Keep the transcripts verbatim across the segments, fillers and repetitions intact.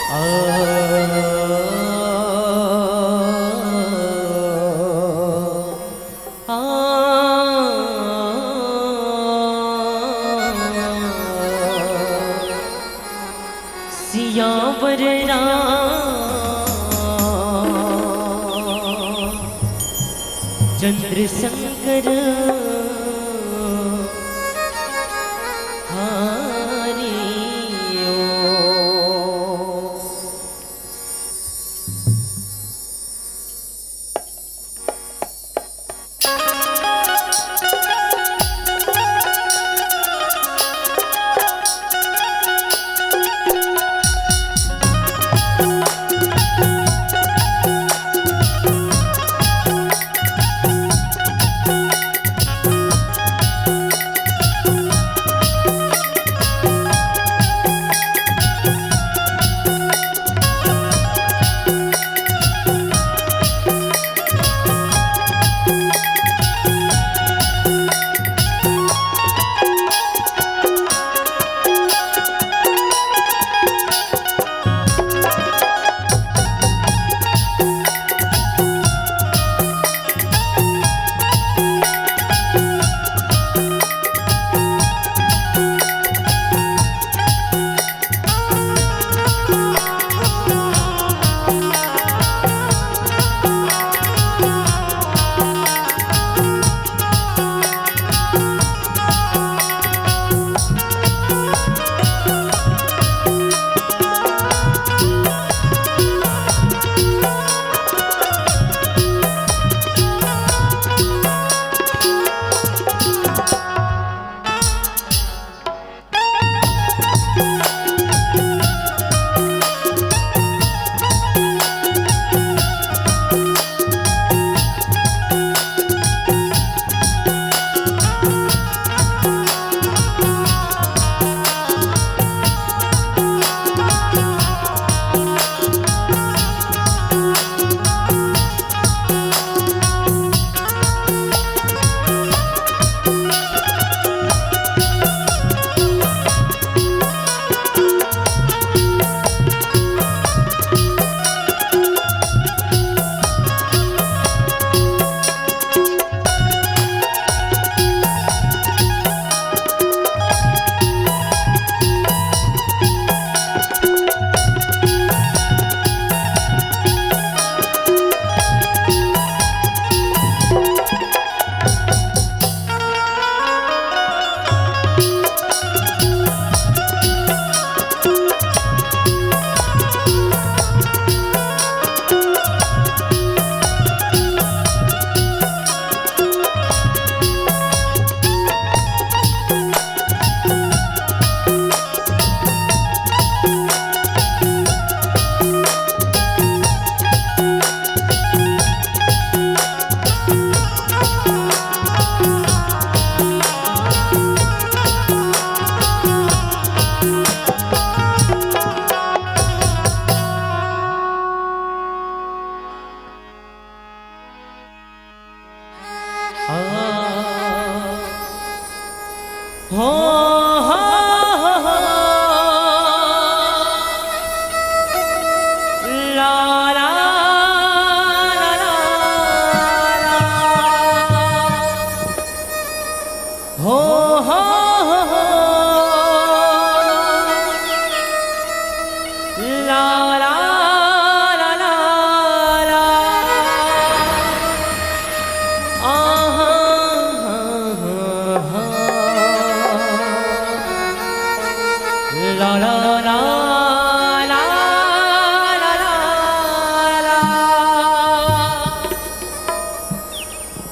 आ, आ, सियावर राम चंद्र शंकर हरि ओम।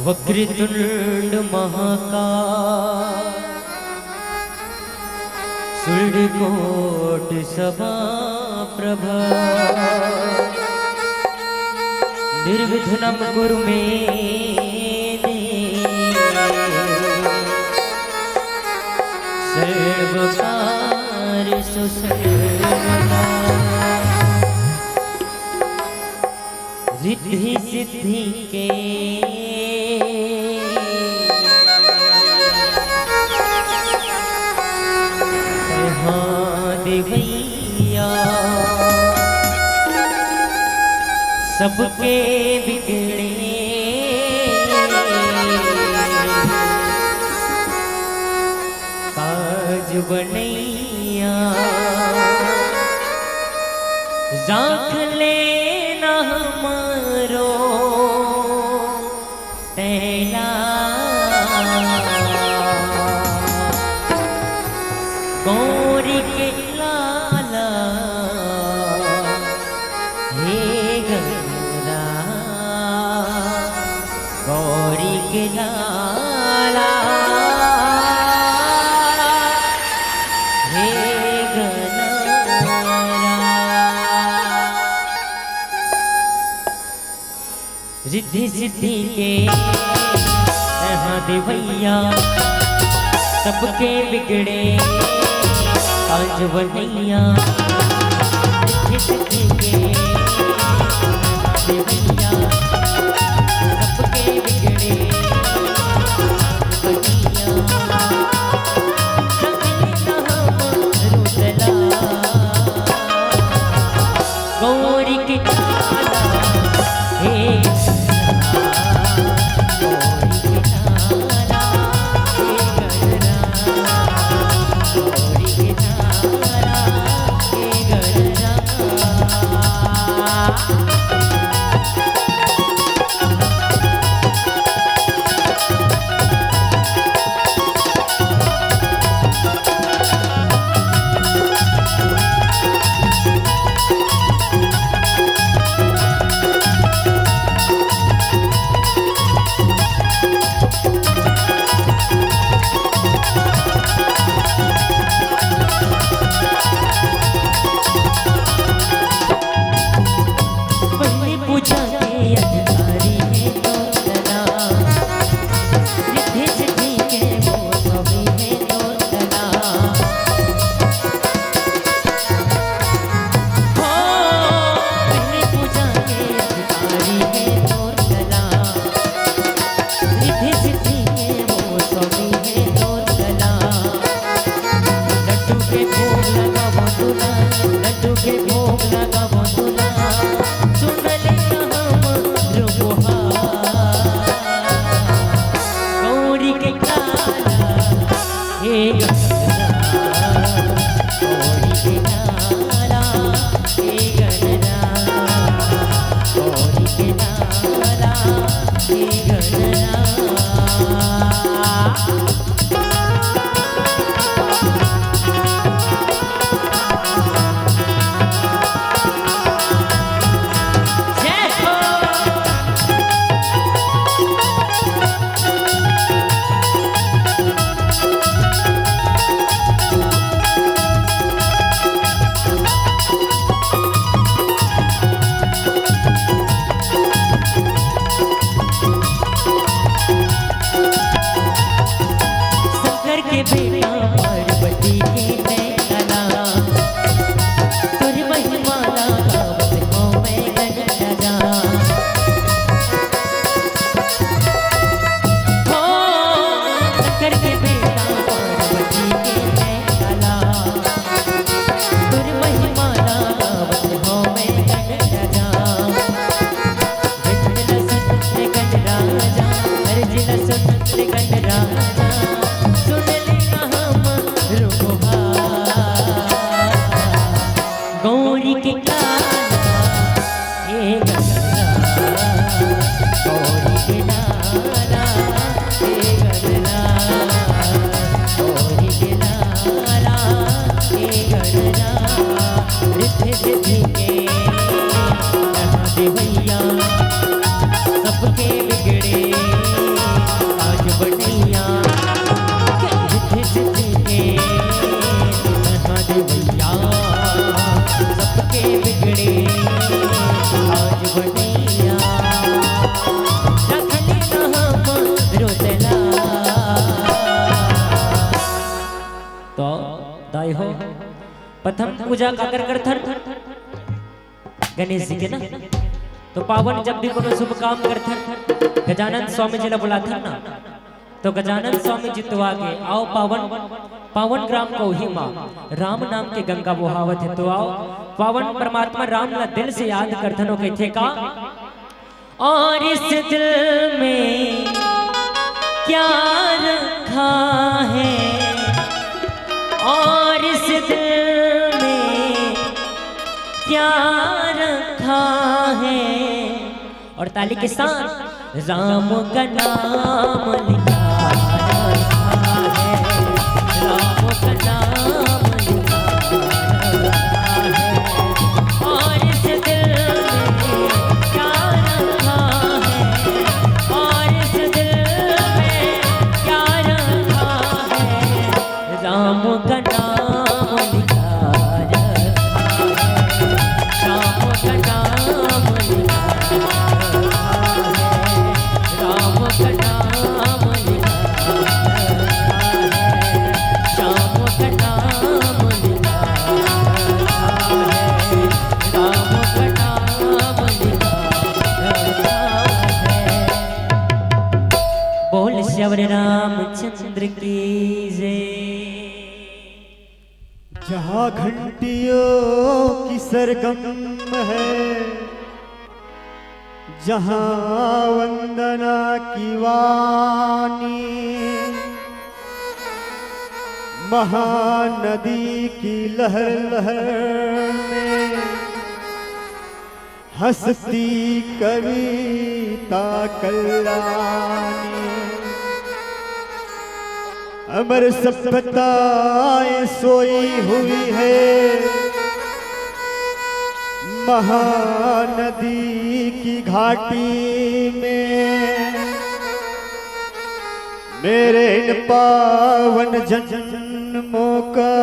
वक्रतुंड महाकाय, सूर्यकोटि समप्रभ, निर्विघ्नं कुरु मे देव, सर्वकार्येषु सर्वदा। रिद्धि सिद्धि के कहाँ देवैया। सबके बिगड़े काज बनैया, राख लेना हमरो तैला। गौरी के लाला, हे गंगा, गौरी के लाला, हे गंगा। रिद्धि सिद्धि के तहाँ देवैया, सबके बिगड़े काज बनैया। रिद्धि सिद्धि के तहाँ देवैया, सबके बिगड़े काज बनैया। रख लेना हमरो तैला। गौरी के लाला, हे गंगा, गौरी के लाला, हे गंगा, गौरी के लाला, हे गंगा। पहली पूजा के अधिकारी है तो कला, रिद्धि सिद्धि के वो कवि है तो कला। हो, पहली पूजा के अधिकारी है तो कला, रिद्धि सिद्धि के वो स्वामी है तोर कला। लड्डू के भोग लगावो तुला, लड्डू के भोग लगावो तुला। सुन ले हमरो गोहार, गौरी के लाला, हे गंगा, गौरी के लाला, हे गंगा, गौरी के लाला, हे गंगा। जय हो। शंकर के बेटा पार्वती के नैना, तोर महिमा ला गावत हौं मैं गण राजा। हो, शंकर के बेटा पार्वती के नैना, तोर महिमा ला गावत हौं मैं गण राजा। गंज ला सुन ले गंज राजा, अर्जी ला सुन ले गंज राजा, सुन ले ना हमरो गोहार। गौरी के लाला, हे गंगा, गौरी के लाला, हे गंगा, गौरी के लाला, हे गंगा। रिद्धि सिद्धि के तहाँ देवैया, सबके बिगड़े काज बनैया। रिद्धि सिद्धि के तहाँ देवैया, सबके बिगड़े काज बनैया। रख लेना हमरो तैला। तो दाई हो, प्रथम पूजा काकर करथन? गणेश जी के ना। तो पावन जब भी कोनो शुभ काम करथन, गजानन स्वामी जी ला बुलाथन ना, तो गजानन स्वामी जी तो आगे, आओ पावन, पावन ग्राम कोही मा राम नाम के गंगा बोहावत हे। तो आओ पावन परमात्मा राम ला दिल से याद करथन, ओ कहिथे का? और इस दिल में क्या रखा है, और इस दिल में क्या रखा है। और ताली के साथ, राम का नाम लिखा रखा है, राम का नाम लिखा रखा है। और इस दिल में क्या रखा है, और इस दिल में क्या रखा है, राम का नाम लिखा रखा है, राम का नाम लिखा रखा है, राम का नाम लिखा रखा है, राम का नाम लिखा रखा है, राम का नाम लिखा रखा है। बोल श्री रामचंद्र की जय। जहाँ घंटियों की सरगम है, जहाँ वंदना की वाणी, महानदी की लहर लहर में हंसती कविता कल्याणी। अमर सभ्यताएं सोई हुई है महानदी की घाटी में। मेरे इन पावन जन्मों का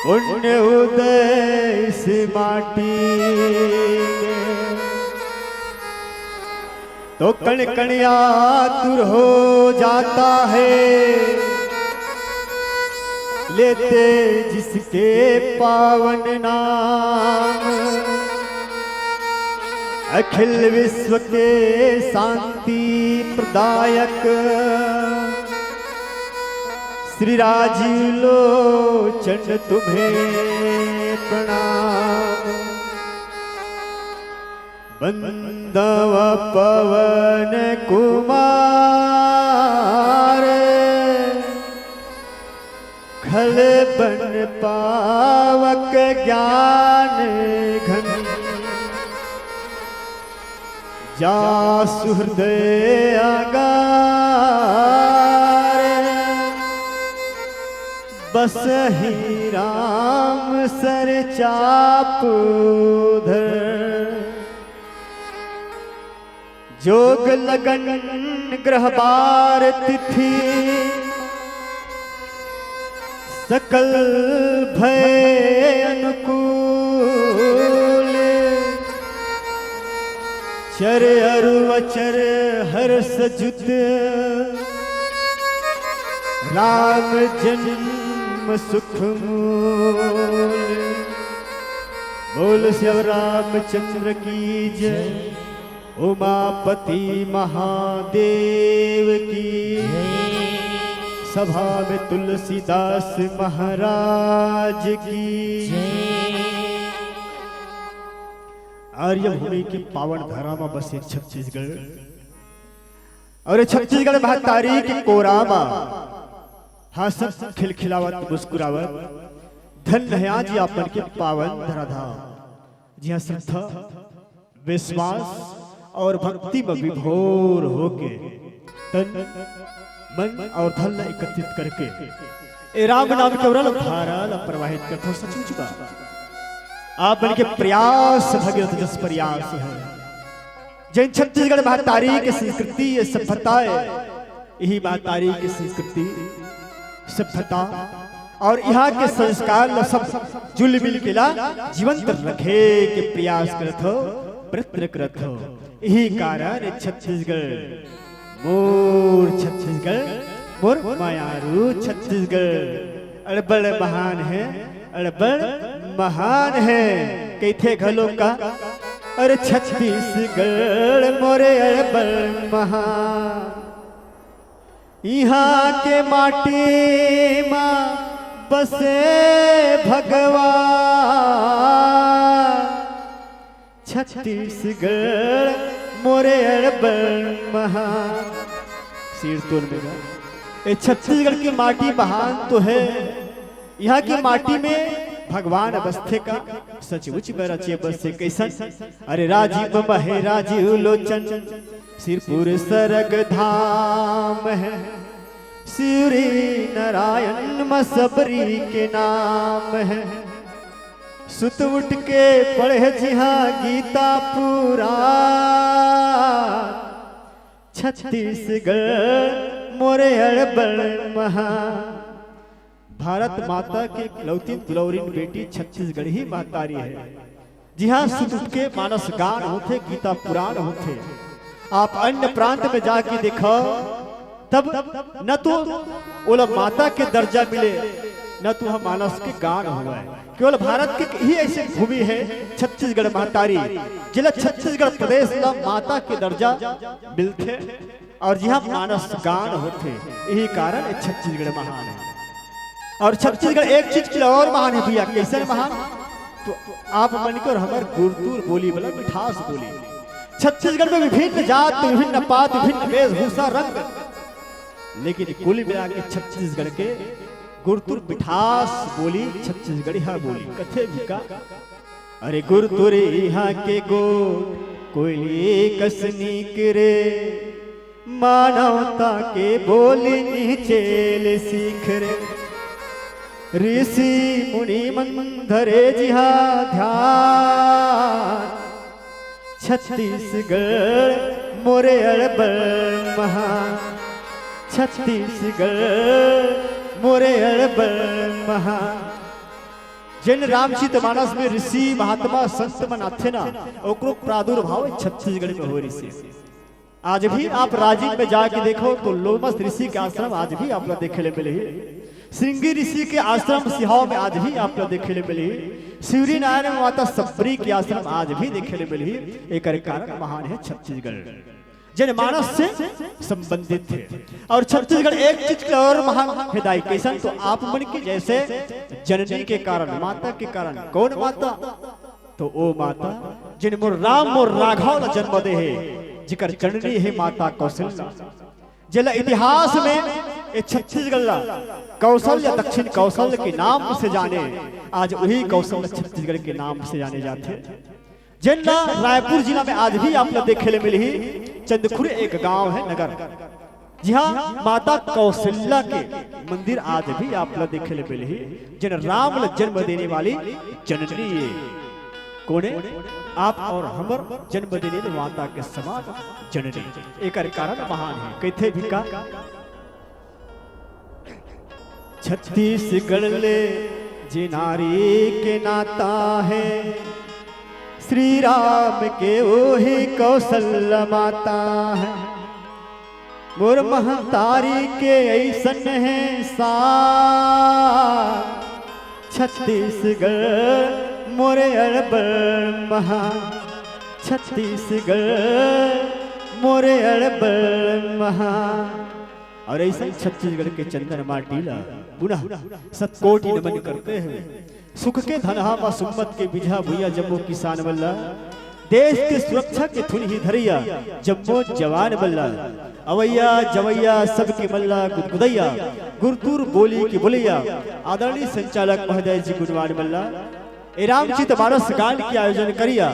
पुण्य उदय इस माटी में। तो कण कण आतुर हो जाता है लेते जिसके पावन नाम। अखिल विश्व के शांति प्रदायक श्री राजीव लोचन तुम्हें प्रणाम। बंदव पवन कुमार खल बन पावक ज्ञान घन। जा सुहृदय आगार बसहि राम सर चाप धर। जोग लगन ग्रह बार तिथि सकल भय अनुकूल। चर अरु अचर हर्ष जुत राम जन्म सुख मूल। बोल श्री रामचंद्र की जय। उमापति महादेव की। सभा में तुलसीदास महाराज की। आर्य भूमि के पावन धरा म बसे छत्तीसगढ़। अउ छत्तीसगढ़ महतारी के कोरा म हाँसत खिलखिलावत मुस्कुरावत धन्य हे आज ये अपन के पावन धराधाम। जिहाँ श्रद्धा, विश्वास अउ भक्ति म विभोर होके तन, मन अउ धन ला एकत्रित करके ए राम नाम के उड़ान धारा ला प्रवाहित करत हव। सचमुच बा, आप मन के प्रयास भगीरथ जस प्रयास हे। जैन छत्तीसगढ़ महतारी के संस्कृति, ये सभ्यता हे, यही महतारी के संस्कृति, सभ्यता अउ इहाँ के संस्कार ल सब जुल मिल के ला जीवंत रखे के प्रयास करत हव, प्रयत्न करत हव। यही कारण छत्तीसगढ़, मोर छत्तीसगढ़, मोर मयारू छत्तीसगढ़, अड़बड़ महान हे, अड़बड़ महान हे। कहिथे घलो का, अरे छत्तीसगढ़ मोरे अड़बड़ महान। इहाँ के माटी म बसे भगवान, छत्तीसगढ़ मोरे अड़बड़ महान। सिरतोन में गा, ए छत्तीसगढ़ के माटी महान तो है। यहाँ की माटी में भगवान बसथे का, सचमुच में रचे बसे कैसन। अरे राजीव महे राजीव लोचन, सिरपुर सरग धाम है। सूर्य नारायण म सबरी के नाम है। सुत उठ के पढ़े जिहाँ गीता पुराण। छत्तीसगढ़ मोरे अड़बड़ महान। भारत माता के लौतिन दुलौरिन बेटी छत्तीसगढ़ी महतारी है। जिहाँ सुत उठ के मानस गान होथे, गीता पुराण होथे। आप अन्य प्रांत में जाके देखो, तब न तो ओला माता के दर्जा मिले, न तो हम मानस के गान होवय। केवल भारत के ही ऐसे भूमि है छत्तीसगढ़ महतारी, जिला छत्तीसगढ़ प्रदेश ला माता के दर्जा मिलथे और जिहाँ मानस गान होथे, यही कारण ये छत्तीसगढ़ महान है। और छत्तीसगढ़ एक चीज के लिए और महान है भैया। कैसे महान? तो आप मन के और हमर गुरतुर बोली, मतलब मिठास बोली। छत्तीसगढ़ में विभिन्न जात, विभिन्न पात, विभिन्न वेशभूषा, रंग, लेकिन कुल मिला के छत्तीसगढ़ के गुरतुर मिठास बोली, छत्तीसगढ़िया बोली। कथे भी का? अरे गुरतुर इहाँ के गोठ कोयली कस नीक रे, मानवता के बोली निचेल सीख रे। ऋषि मुनि मन धरे जिहाँ ध्यान, छत्तीसगढ़ मोरे अड़बड़ महान। छत्तीसगढ़ मोरे अड़बड़ महान। जेन रामचरित मानस में ऋषि महात्मा संत मन आथे ना, ओकरो प्रादुर्भाव छत्तीसगढ़ में होय रिहिसे। आज भी आप राजिम में जाके देखो तो लोमस ऋषि के आश्रम आज भी आप ला देखे ले मिलही। श्रृंगी ऋषि के आश्रम सिहाव में आज भी आप ला देखे ले मिलही। शिवरी नारायण में माता सबरी के आश्रम आज भी देखे ले मिलही। एकर कारण महान है छत्तीसगढ़, जनमानस से संबंधित है। और छत्तीसगढ़ एक चीज के और महान है दाई, कैसन? तो आप मन के जैसे जननी के कारण, माता के कारण। कौन माता? तो ओ माता जिन मोर राम मोर राघव ला जन्म दे हे, जिकर जननी है माता कौशल्या, जेला इतिहास में ए छत्तीसगढ़ ला कौशल या दक्षिण कौशल के नाम से जाने, आज वही कौशल छत्तीसगढ़ के नाम से जाने जाते। जेन ला रायपुर जिला में आज भी आप ला देखे ले मिलही, चंदखुरी एक गांव है नगर, जिहाँ माता कौशल्या के मंदिर आज भी आप ला देखे ले मिलही, जेन राम ला जन्म देने वाली जननी ये। कोने? आप और हमर जन्म देने माता के समान जननी। एकर कारण महान है, कहते भी का? छत्तीसगढ़ ले जे नारी के नाता है, श्री राम के ओही कौशल माता है। मोर महतारी के ऐसन है सा, छत्तीसगढ़ मोरे अड़बड़ महा, छत्तीसगढ़ मोरे अड़बड़ महा। और ऐसे ही छत्तीसगढ़ के चंदन माटी ला पुनः सतकोटि नमन करते हुए, सुख के धनहा मा सुम्मत के बिजहा भुइया जम्मो किसान मन ला, देश के सुरक्षा के थुनही धरैया जम्मो जवान मन ला, अवैया जवैया सबके मन ला गुदगुदैया, गुरतुर बोली के बोलैया आदरणीय संचालक महोदय जी गुणवान मन ला, ए रामचरित मानस गान के आयोजन करिया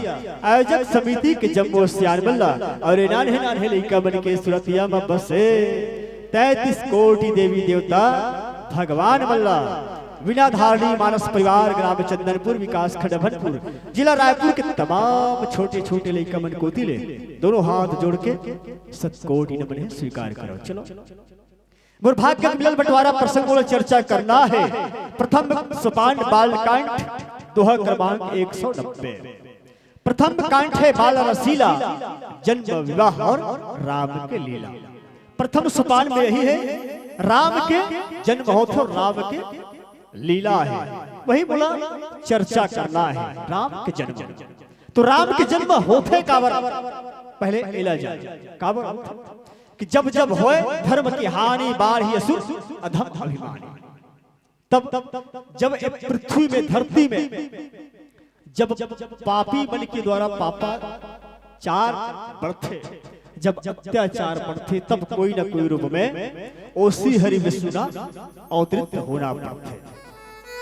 आयोजक समिति के जम्मो सियान मन ला और ए नान्हे नान्हे लइका मन के सुरतिया म बसे तैंतीस कोटि देवी देवता भगवान मन ला, वीणा धारणी मानस परिवार, ग्राम चंदनपुर, विकास खंड अभनपुर, जिला रायपुर के तमाम छोटे छोटे लइका मन कोति ले दोनों हाथ जोड़ के सतकोटि नमन हे, स्वीकार करो। चलो, मोर भाग्य के मिलल बंटवारा प्रसंग मोला चर्चा करना है। प्रथम सोपान बालकांड, दोहा क्रमांक एक सौ नब्बे। प्रथम कांड है बाल रसीला, जन्म विवाह और राम के लीला। प्रथम सोपान में यही है, राम के जन्म होथे और राम के लीला है, वही मोला चर्चा करना है, राम के जन्म। तो राम के जन्म होथे काबर, पहले एला जान, काबर होथे? कि जब जब होय धर्म की हानि, बाढ़ी असुर अधम अभिमानी। तब जब ए पृथ्वी में, धरती में जब पापी मन के द्वारा पापाचार बढ़थे, जब अत्याचार बढ़थे, तब कोई ना कोई रूप में ओ श्री हरि विष्णु ला अवतरित होना पड़थे।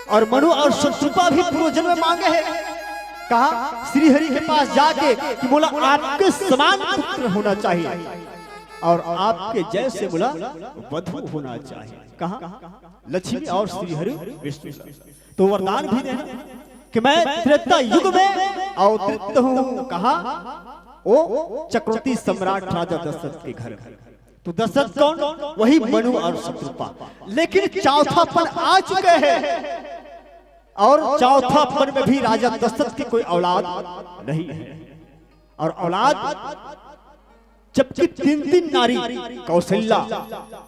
और मनु और शतरूपा भी पूर्व जन्म में मांगे हे, कहा श्री हरि के पास जाके कि मोला आपके समान पुत्र होना चाहिए और आपके जैसे मोला वधु होना चाहिए। कहा लक्ष्मी और श्री हरि विष्णु। तो वरदान भी देना कि मैं त्रेता युग में अवतरित हूँ। कहा ओ चक्रवर्ती सम्राट राजा दशरथ के घर में। तो दशरथ कौन? वही मनु और शतरूपा। लेकिन चौथापन आ चुके हैं और चौथापन में भी राजा दशरथ की कोई औलाद नहीं है। और औलाद जबकि तीन तीन नारी, कौशल्या,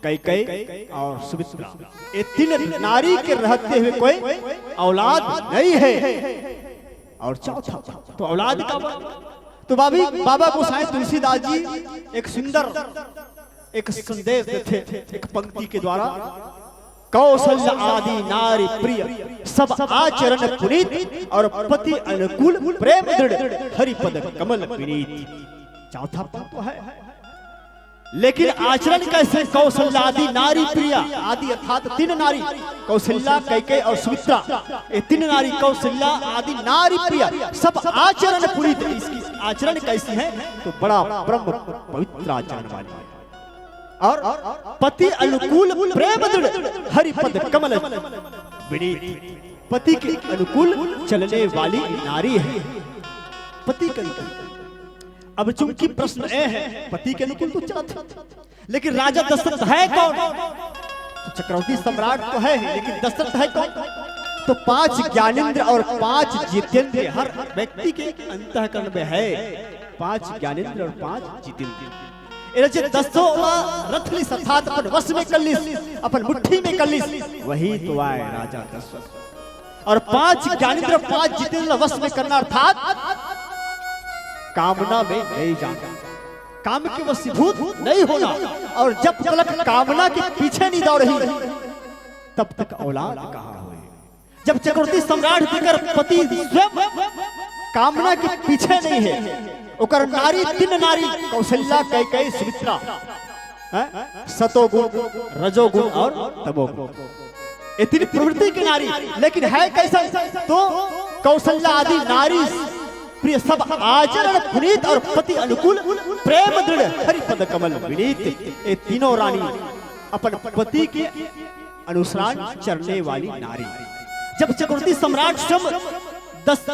कैकेयी और सुमित्रा, ये तीन नारी के रहते हुए कोई औलाद नहीं है। और चौथा तो औलाद का, तो बाबी बाबा गोसाई तुलसीदास जी एक सुंदर एक संदेश देथे एक पंक्ति के द्वारा, कौशल आदि नारी प्रिय, सब आचरण पुनीत, और पति अनुकूल प्रेम दृढ़, हरिपद कमल विनीत। चौथा पद तो है, लेकिन आचरण कैसे? कौशल्या आदि नारी प्रिय, आदि अर्थात तीन नारी, कौशल्या, कैकेयी और सुमित्रा, ये तीन नारी कौशल्या आदि नारी प्रिय, सब आचरण पुनीत। इसकी आचरण कैसी है? तो बड़ा परम पवित्र आचरण वाली है। और पति अनुकूल प्रेम दृढ़, हरिपद कमल विनीत। पति के अनुकूल चलने वाली नारी है। पति के अनुकूल। अब चूंकि प्रश्न ए है, पति के अनुकूल तो चलत है, लेकिन राजा दशरथ है कौन? तो चक्रवर्ती सम्राट तो है ही, लेकिन दशरथ है कौन? तो पांच ज्ञानेंद्र और पांच जितेंद्र हर व्यक्ति के अंतःकरण में है। पांच ज्ञानेंद्र और पांच जितेंद्र। एला जे दसों ला रथ लिस, अर्थात अपन वश में कर लिस, अपन मुट्ठी में कर लिस, वही तो आय राजा दशरथ। और पांच ज्ञानेंद्र, पांच जितेंद्र ला वश में करना, अर्थात कामना में नहीं जाना, काम के वशीभूत नहीं होना। और जब तलक कामना के पीछे नहीं दौड़ही, तब तक औलाद कहाँ होय? जब चक्रवर्ती सम्राट जेकर पति स्वयं कामना के पीछे नहीं है, ओकर नारी, तीन नारी, कौशल्या, कैकेयी, सुमित्रा, हैं? सतोगुण, रजोगुण और तमोगुण, ये तीन प्रवृत्ति की नारी। लेकिन है कैसन? तो कौशल्या आदि नारी प्रिय, सब आचरण पुनीत और पति अनुकूल, प्रेम दृढ़, हरिपद कमल विनीत। ये तीनों रानी अपन पति के अनुसरण चरने वाली नारी। जब चक्रवर्ती सम्राट स्वयं दस